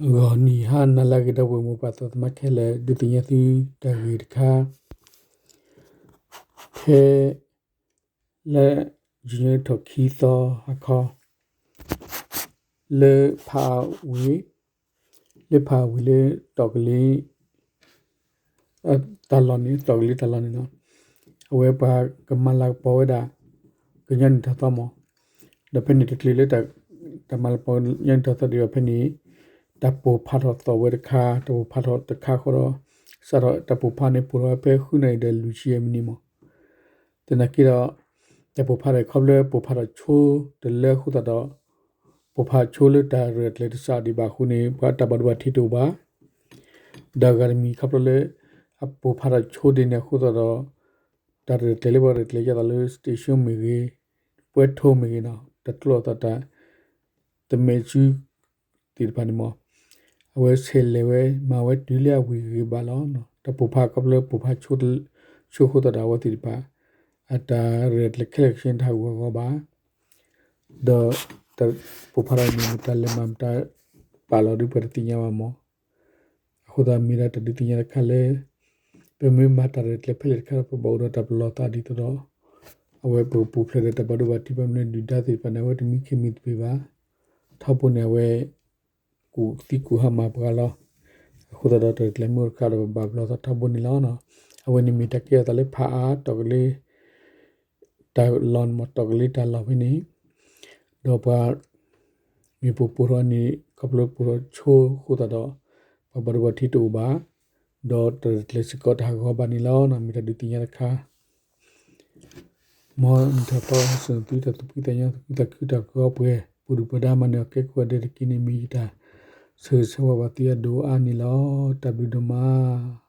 ဂီၤနံၤဟါနၤလၢအဂ့ၤ ဒီပုၢ်ဝဲၢ်မိၢ်ပၢ်သရၣ်သမါခဲလၢာ်, ဒုးသ့ၣ်ညါသုတၢ်ဂ့ၢ်တခါ ဖဲ လၢ ယနထီၣ်ခံသီအခီ လၢဖးဝ့ၤ, လၢဖးဝ့ၤလၢတီၢ်ကလ့ၤ တၢ်လီၢ်န့ၣ် တီၢ်ကလ့ၤတၢ်လီၢ်န့ၣ်လီၤ. အဝဲပှၤကမၤလၤကပီၤဝဲဒၣ် ကညီနံၣ်ထီၣ်သီမး, ဒီးဖဲန့ၣ်တချုးလၢ တၢ်မၤလၤကပီၤကညီနံၣ်ထီၣ်သီဒံးဘၣ်ဖဲန့ၣ် တၢ်ပိၢ်ဖးထီၣ်သီၣ်ဝဲတခါ, တၢ်ပိၢ်ဖးထီၣ်တခါဃီဒီး စးထီၣ်တၢ်ပိၢ်ဖးန့ၣ် ပိၢ်ထီၣ်ဝဲဖဲဃုနၣ်ရံၣ်ဒီးလွံၢ်ဆံယဲၢ်မံးနံးမး. သနာ်က့ဒီး တၢ်ပိၢ်ဖးထီၣ်ခီဖျိပိၢ်ဖးထီၣ်ဆိတလၢအဃိသတးဒီး ပိၢ်ဖးဆိလၢတၢ်ရဲၣ်တၢ်ကျဲၤတစးဒံးဘၣ်အဃိန့ၣ် ပှၤတၢ်ဘၣ်ဒိဘၣ်ထံးတအိၣ်ဘၣ်. ဒီးအဂၤတမံၤခီဖျိလၢ အပိၢ်ဖးထီၣ်ဆိဒ်န့ၣ်အဃိသတးဒီး တၢ်ရဲၣ်တၢ်ကျဲၤလၢပှၤရဲၣ်တၢ်ကျဲၤယသးလၢ station မ့ၢ်ဂ့ၤ, ပွဲထိမ့ၢ်ဂ့ၤနီၤ, တၢ်ကျိအသးတၢ် သမဲာ်စုသ့ၣ်တဖၣ်န့ၣ်မး အဝဲဆဲးလဲၤဝဲမၤဝဲတုၤလၢအဝံၤဂ့ၤဂ့ၤဘၣ်လီၤ. တၢ်ပိၢ်ဖးခီဖျိလၢပိၢ်ဖးဆိ ဆိဃိသတးဒီးအဝဲသ့ၣ်တဖၣ် အတၢ်ရဲၣ်တၢ်ကျဲၤခဲလၢာ်ခဲဆ့န့ၣ် တဟးဂူာ်ဟးဂီၤဘၣ်. ဒီးတၢ်ပိၢ်ဖးထီၣ်န့ၣ် မတၤလဲၤမၤမတၤပာ်လီၤဒ်ပှၤတသ့ၣ်ညါဘၣ်မး. အဃိသတးမ့ၢ်ဒၣ်တၢ်ဒုးသ့ၣ်ညါတခါလၢ ပမ့ၢ်မၤတၢ်ရဲၣ်တၢ်ကျဲၤဖဲလဲၣ်တခါဒီး ပဘၣ်အိၣ်ဒီးတၢ်ပလီၢ်သးဒ်သိးဒီး အဝဲပကပူၤဖျဲးဒီးတၢ်ဘၣ်ဒိဘၣ်ထံး ဘၣ်မနုၤဒုၣ်ဒါသ့ၣ်တဖၣ်န့ၣ် အဝဲတမံခ့မံသပ့ၤဘၣ်. ထီဘိန့ၣ် အဝဲ ကူၣ်သံကူၣ်ဟါမၢ်ပှၤလီၤ. အဃိသတးဒီးတၢ်ရဲၣ်တၢ်ကျဲၤမ့ၢ်အိၣ်တခါဒီး ပဘၣ်ပလီၢ်သးထီဘိန့ၣ်လီၤ. အဝဲန့ၣ်မ့ၢ်တၢ်ကဲထီၣ်သးလၢဖးအါတီၢ်ကလ့ၤ တၢ်လီၢ်န့ၣ်မး တီၢ်ကလ့ၤတၢ်လီၢ်ဖဲန့ၣ် ဒီးပှၤ မ့ၢ်ပိၢ်ပိၢ်ထီၣ်န့ၣ် ခီဖျိပိၢ်ထီၣ်ဆိအဃိသတးဒီး ပှၤဘၣ်ဒိဘၣ်ထံးတအိၣ်ဘၣ်, ဒီးတၢ်ရဲၣ်တၢ်ကျဲၤစ့ၢ်ကီးတဟးဂီၤဘၣ်န့ၣ်လီၤ. မ့ၢ်တၢ်ဒုးသ့ၣ်ညါတခါ မ်နံၣ်ထီၣ်သီဟီၣ်ဆၢၣ်နသုတၢ်သူၣ်ဖှံသးညီ သူၣ်ခုသးခု တၢ်ကီပှဲၤ ပှၤဒုၣ်ပှၤဒါမၤနၢၤအီၤကဲကိးဂၤဒဲးတက့ၢ်န့ၣ် မ့ၢ်ယတၢ်ဆၢဂ့ၤဆၢဝါဘၣ်သုအဒိၣ်အါန့ၣ်လီၤ. တၢ်ဘျုးဒိၣ်မး.